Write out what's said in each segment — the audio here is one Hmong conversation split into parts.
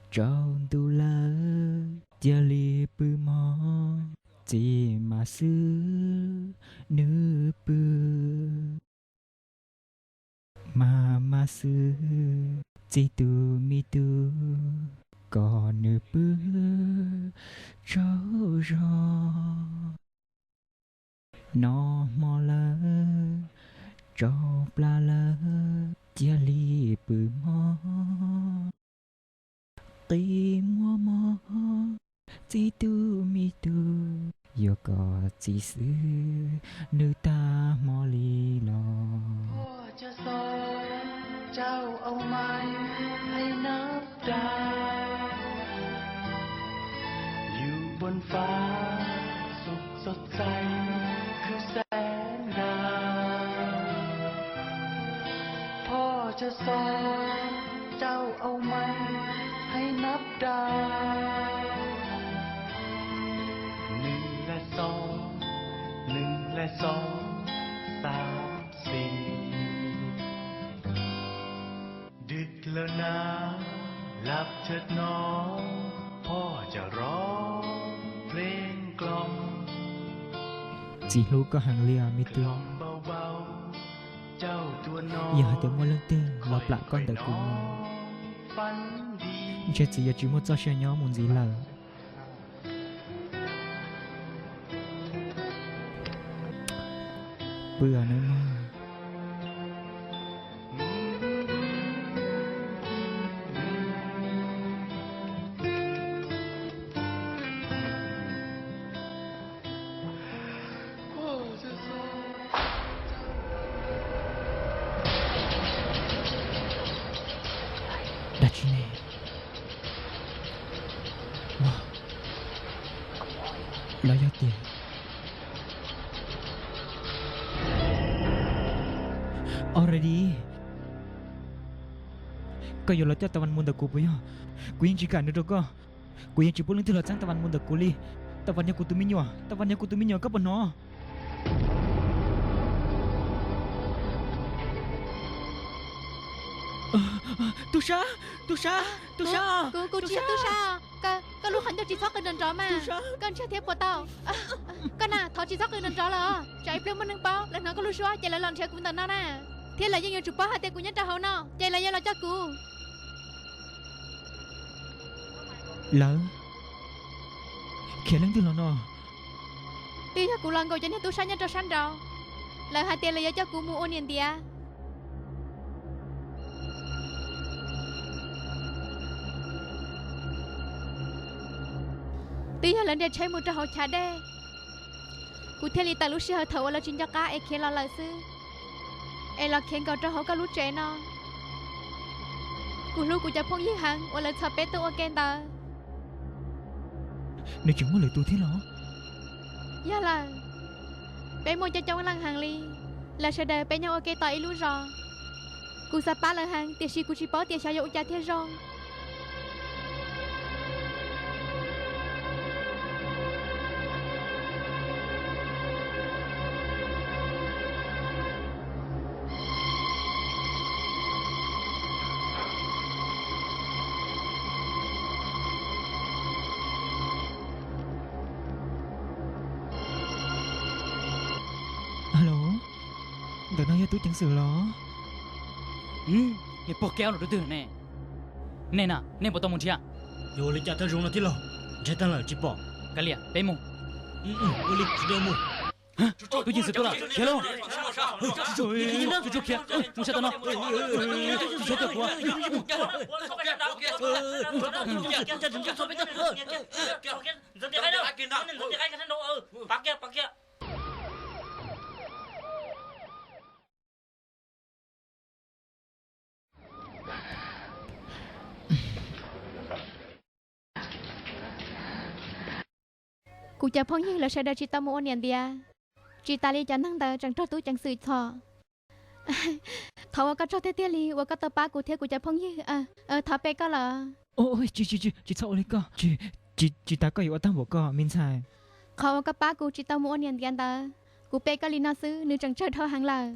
Tsaus ntuj lawm cia li pw mog, txiv mas xwb nws pw. Mas mas xwb txiv tus me tub, kom nws pw tsaug zog. Nov hmo lawm, tsaus plab lawm, cia li pw mog. Qi muag mog, txiv tus me tub, yuav kom txiv xwb nws tag hmo li los. Yus npaj faj xub xub xais khwv xeeb dag, phoj tsa xo cau au mais hais nab dag, nws laj xo, nws laj xo, xab xis. Dwb lawm na, lab tshaj no, phoj tsa ro pleeg klom. Txiv hlub koj heev li os me tub. Yog hais tias muaj leej twg los plam koj ntawm kuv no, ntshe txiv yuav tsis muaj txoj sia nyob mus ntxiv lawm. Pw nawb mog. Dab tsi ne? Los yog tias, Already, koj yuav los coj Tab Vas mus ntawm kuv puas yog? Kuv yeej tsis kam nws rau koj. Kuv yeej tsis pub leej twg los txeeb Tab Vas mus ntawm kuv li. Tab Vas yog kuv tus me nyuam, Tab Vas yog kuv tus me nyuam, koj puas hnov? Tub sab, tub sab, tub sab, kuv tsis yog tub sab. Koj lub qhov ncauj tsis txhob qw nrov nrov mas, koj ntshiab thiab puas tau? Koj na, thov tsis txhob qw nrov nrov los, tsam ib pliag muaj neeg paub lawv hnov koj lub suab ces lawv los nrhiav kuv ntawm no na, thiab lawv yeej yuav tsum paub hais tias kuv nyob rau hauv no ces lawv yuav los coj kuv. Lawv khiav leej twg los no? Twb yog kuv los nkaum cov niag tub sab nyob rau sab nraud, lawv hais tias lawv yuav coj kuv mus ua niam ntiav. Twb yog lawv nres tsheb mus rau hauv chav dej, kuv thiaj li tawm lub sij hawm thaum uas lawv tsis nco qab es khiav los lawm xwb, es los khiav nkaum rau hauv koj lub tsev no. Kuv hlub kuv cov phooj ywg heev uas lawv txhom peb tuaj ua ke ntawd. Nws tseem muaj lwm tus thiab los? Yog lawm, peb muaj coob coob leej heev li, lawv sawv daws peb nyob ua ke tom ib lub zos. Kuv xav pab lawv heev tiam sis kuv tsis paub tias xyov yuav ua cas thiaj zoo. Hello, ntawm no yog tub ceev xwm los? Niag pog kev no rau twg ne? Nej na, nej puas tau mus nrhiav? Yuav ua li cas thiaj zoo no tij laug? Nrhiav tag lawm tsis pom. Kav liam, peb mus. Ua li sawv daws mus. Tub ceev xwm tuaj lawm, khiav lauj. Tsuag tsuag khiav, mus saib tau no. Tsuag tsuag tuaj kuv. Kuv cov phooj ywg lawv sawv daws tsis tau mus ua niam ntiav, tsis tas li cov neeg ntawd tseem raug tub ceev xwm txhom. Thov ua koj tsaug tiag tiag li uas koj tau pab kuv thiab kuv cov phooj ywg. Thov pe koj lawm. Tsis, tsis, tsis txhob ua li koj. Tsis tas koj yuav ua tag npaum koj me ntxhais. Qhov uas koj pab kuv tsis tau mus ua niam ntiav ntawd, kuv pe koj li no xwb nws tseem tsawg dhau heev lawm.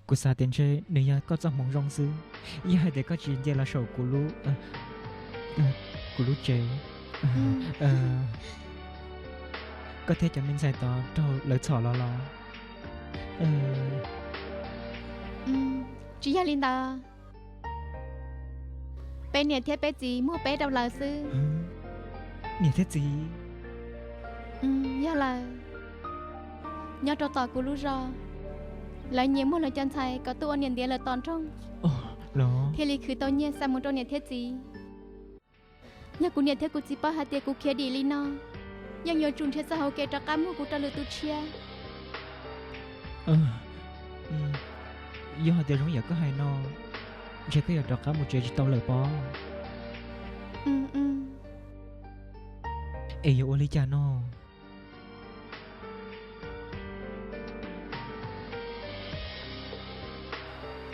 Kuv xav tias ntshe nws yog koj txoj hmoov zoo xwb, yog hais tias koj tsis nce los saum kuv lub kuv lub tsev. Koj thiab cov me ntxhais tod raug lawv txhom los los? Tsis yog li ntawd. Peb niam thiab peb txiv muag peb rau lawv xwb. Niam thiab txiv? Yog lawm. Nyob rau tom kuv lub zos, lawv nyiam muag lawv cov ntxhais kom tuaj ua niam ntiav lawv tom nroog, thiaj li khwv tau nyiaj xa mus rau niam thiab txiv. Yog kuv niam thiab kuv txiv paub hais tias kuv khiav dim li no, yeej yuav tsum nrhiav txoj hauv kev rov qab muag kuv rau lwm tus tshiab. Yog hais tias zoo yam koj hais no, ntshe koj yuav rov qab mus tsev tsis tau lawm pob. Es yuav ua li cas no?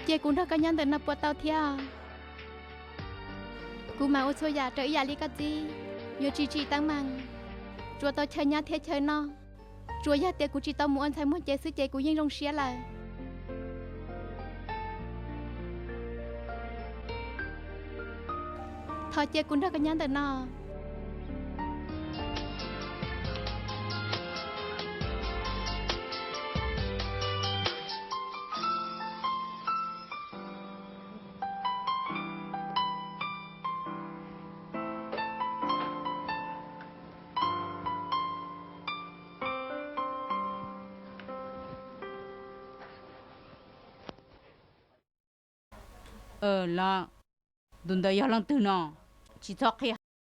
Cia kuv nrog koj nyob ntawm no puas tau thiab? Kuv mam ua txhua yam raws ib yam li koj txib, yuav tsis tsim teeb meem, tsuas tau chaw nyob thiab chaw noj. Tsuas yog tias kuv tsis tau mus ua ntxhais muaj cev xwb ces kuv yeej zoo siab lawm. Thov cia kuv nrog koj nyob ntawm no. Los, tus ntawd yog leej twg no? Tsis txhob qhia.